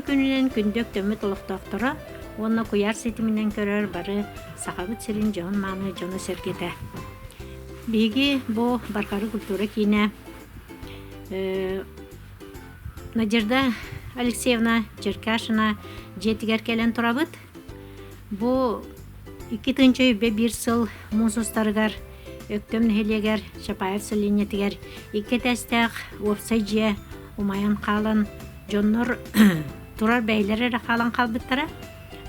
Үтүө күнүнэн күндү өктөммүт олохтоохторо уонна куйаар ситиминэн көрөр бары Сахабыт сирин дьоһун-мааны дьоно-сэргэтэ. Биһиги бу Барҕары культура киинэ Надежда Алексеевна Черкашина дьиэтигэр кэлэн турабыт. Бу 2001 сыл муус устарыгар Өктөм нэһилиэгэр Чапаев сэлиэнньэтигэр икки этээстээх уопсай дьиэ умайан хаалан, дьоннор турар бэйэлэрэ эрэ хаалан хаалбыттара.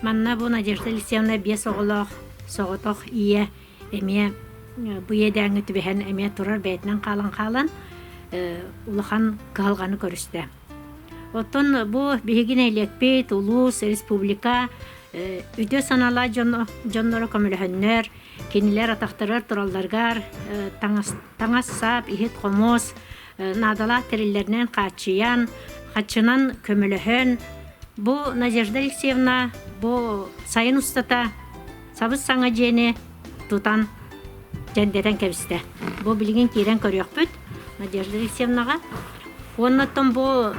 Манна бу Надежда Алексеевна биэс оҕолоох соҕотох ийэ эмиэ бу иэдээҥҥэ түбэһэн эмиэ турар бэйэтинэн хаалан хаалан улахан кыһалҕаны көрүстэ. Оттон бу биһиги нэһилиэкпит, улуус, республика үтүө санаалаах дьонноро көмөлөһөннөр, кинилэр атахтарыгар туралларыгар таҥас-сап, иһит-хомуос наадалаах тэриллэринэн хааччыйан, хаччынан көмөлөһөн, бу Надежда Алексеевна бу сайын устата сабыс-саҥа дьиэни тутан дьэндэтэн кэбистэ. Бу билигин киирэн көрүөхпүт Надежда Алексеевнаҕа. Уонна оттон бу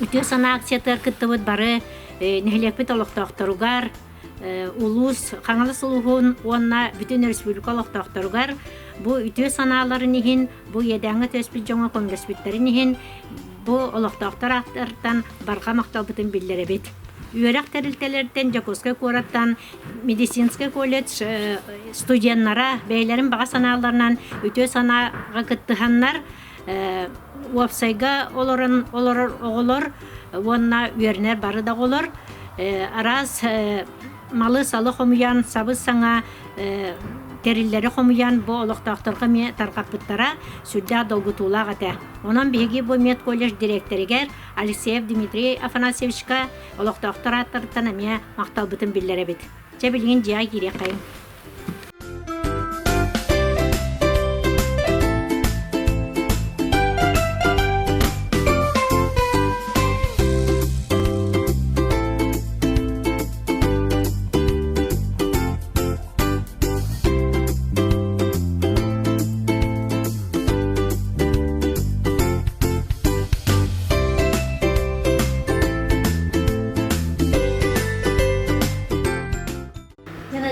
үтүө санаа акциятыгар кыттыбыт бары нэһилиэкпит олохтоохторугар, улуус Хаҥалас улууһун уонна бүтүн республика олохтоохторугар бу үтүө санааларын иһин, бу иэдээҥҥэ түөспүт дьоҥҥо көмөлөспүттэрин иһин бу олохтоохтор ааттарыттан барҕа махталбытын биллэрэбит. Үөрэх тэрилтэлэриттэн Дьокуускай куораттан медицинскэй колледж студеннара бэйэлэрин баҕа санааларынан үтүө санааҕа кыттыһаннар уопсайга олорон олорор оҕолор уонна үөрэнэр бары да оҕолор араас малы-салы хомуйан сабыс-саҥа тэриллэри хомуйан бу олохтоохторго эмиэ тарҕаппыттара сүрдээх долгутуулаах этэ. Онон биһиги бу медколледж дириэктэригэр Алексеев Дмитрий Афанасьевичка олохтоохтор ааттарыттан эмиэ махталбытын биллэрэбит. Чэ билигин дьиэҕэ киириэххэйиҥ.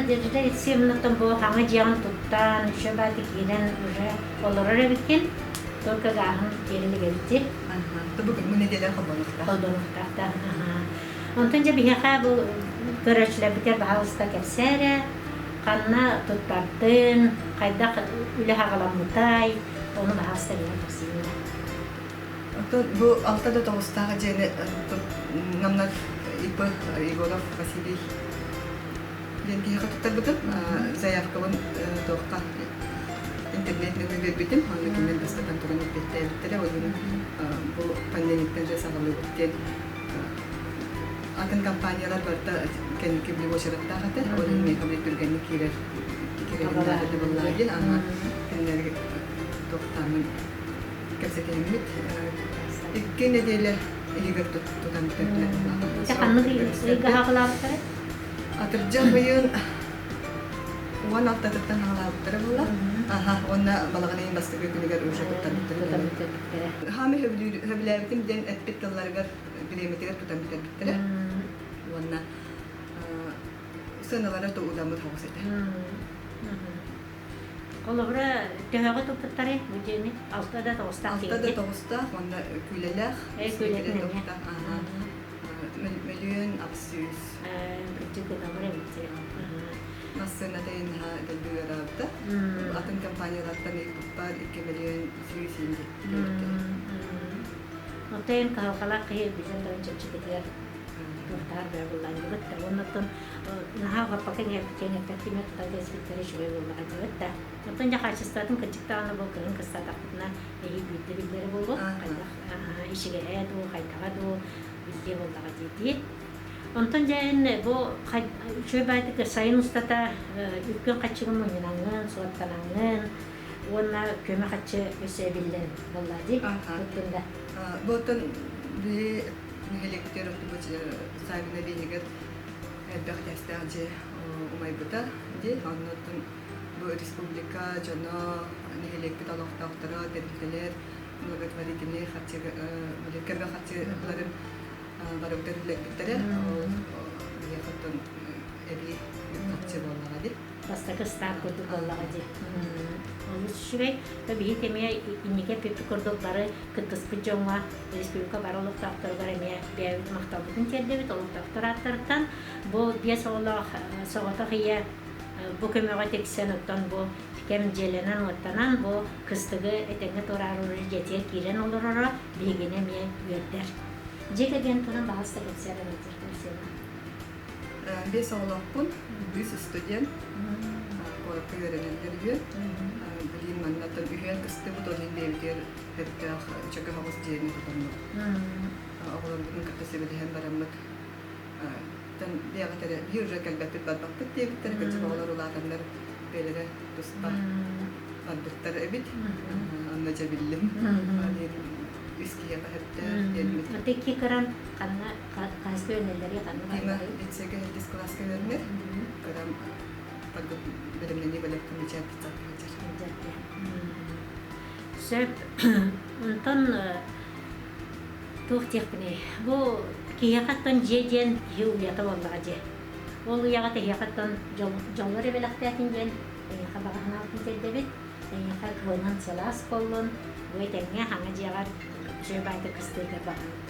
Надежда Алексеевнаттан бу хаҥа дьиэҕин туттан, еще бааты киирэн уже олорор эбиккин. Только гааһын киирэн эбит Бу бүгүҥҥү нэдиэлэ холбонуохтаах. Холбонуохтаах да. Онтон дьэ биһиэхэ бу көрөөччүлэрбитигэр баһаалыста кэпсээ эрэ. Ханна туттардын, хайдах үлэ саҕаламмытай, ону баһаалыста билэн кэпсиигин да. Оттон бу алта да тоҕустаах дьиэни намнар ИП Егоров Василий диэн киһиэхэ туттарбытым. Заявкабын туохха интернет нөҥүө биэрбитим. Онно кинилэр бастатан туран эппиэттээбиттэрэ. Ол иһин бу пандемиктан дьэ саҕалыыбыт диэн атын компаниялар барыта кэнники били уочараттаах этэ. Ол иһин миэхэ били түргэнник киирэр киирэрин наада буоллаҕа диэн аны кинилэргэ туохтааммын кэпсэтиһиммит. Икки нэдиэлэ иһигэр тутан бүтэрдилэр. Ханнык ыйга хаалаабыттара? Атырдьах ыйын 16-тыттан хаалаабыттара буолла. Аха, уонна балаҕан ыйын бастакы күнүгэр уже туттан бүтэрбиттэрэ. Хаамы сөбүлээбитим диэн эппит тылларыгар бириэмэтигэр тутан бүтэрбиттэрэ. Уонна сыаналара да удамыр соҕус этэ. Холобура, төһөҕө туппуттарый бу дьиэни? Алта да тоҕустаах Алта да тоҕустаах уонна күүлэлээх. Күүлэтин эмиэ. Мөлүйүөн 800. Кырдьык удамыр эбит. Массыыната наһаа дэлби ыараабыта. Атын компаниялартан ыйыппыппар 2 мөлүйүөн 100 диэбиттэрэ. Оттон кыһалҕалаах киһи билэн туран чэпчэкитигэр туохтаах бөҕө буллаанныбыт да. Оннуттан наһаа уһаппакка кэҥэппэккэ тутан кэспиттэрэ үчүгэй буоллаҕа диэбит да. Оттон дьэ хаачыстыбатын кырдьык даҕаны бу кыһын кыстаатахпытына эһиил биирдэ биллэрэ буолуо. Хайдах ичигэһэ дуу, хайдаҕа дуу биллиэ буоллаҕа дии Онтон дьэ эн бу үчүгэй баайдык сайын устата үпкүн хаччыгын мунньунаҥҥын, суоттанаҥҥын уонна көмө хаччы өссө эбиллэн буолла дии туттун да. Бу оттон биһи нэһилиэктэр оттубут Савина биһигэр элбэх тэстээх дьиэ умайбыта дии. Оннуттан бу республика дьоно, нэһилиэкпит олохтоохторо, тэрилтэлэр благотворительный харчы, көмө харчыларын Барыбытын үлэлэппиттэрэ. Ол биһиэхэ оттон эбии үп-харчы буоллаҕа дии. Бастакы старт курдук буоллаҕа дии. Олус үчүгэй. Биһиги эмиэ инники эппиппит курдук бары кыттыспыт дьоҥҥо республика бары олохтоохторугар эмиэ бэйэбит махталбытын тиэрдэбит олохтоохтор ааттарыттан. Бу биэс оҕолоох соҕотох ийэ бу көмөҕө тиксэн оттон бу кэм дьиэлэнэн-уоттанан бу кыстыгы этэҥҥэ туораары дьиэтигэр киирэн олороро биһигини эмиэ үөрдэр. Дьиэ кэргэн туһунан баҕас да кэпсээн эбэтэр кэпсиэҕэ. Биэс оҕолоохпун, үс студент, куоракка үөрэнэллэр үһү. Билигин маннаттан үһүөн кыстыбыт, ол иһин бэйэбитигэр сөптөөх чөкө соҕус дьиэни тутаммыт. Оҕолорбутун кытта сөбүлэһэн бараммыт бэйэҕит эрэ биир уже кэлбэппит барбаппыт диэбиттэр, кырдьык оҕолор улаатаннар бэйэлэрэ туспа барбыттар эбит. Онно дьэ биллим. Үс киһиэхэ сөптөөх диэммит. Икки кыран ханна хаһыска үөрэнэллэрий ханна Дима лицейгэ төрдүс кылааска үөрэнэр. Кырам бэлэмнэнии бөлөххө мичээр сылдьар. Сөп. Онтон туох диэхпиний? Бу киһиэхэ оттон дьиэ диэн киһи уйата буоллаҕа дьиэ. Ол уйаҕа тэһиэхэ оттон дьоллор эбэлэхтээтин диэн эйиэхэ баҕа санаабытын тиэрдэбит. Эйиэхэ кыһынын сылаас буоллун, бу этэҥҥэ хаҥа дьиэҕэр үчүгэй баайдык кыстыыргар баҕарабыт.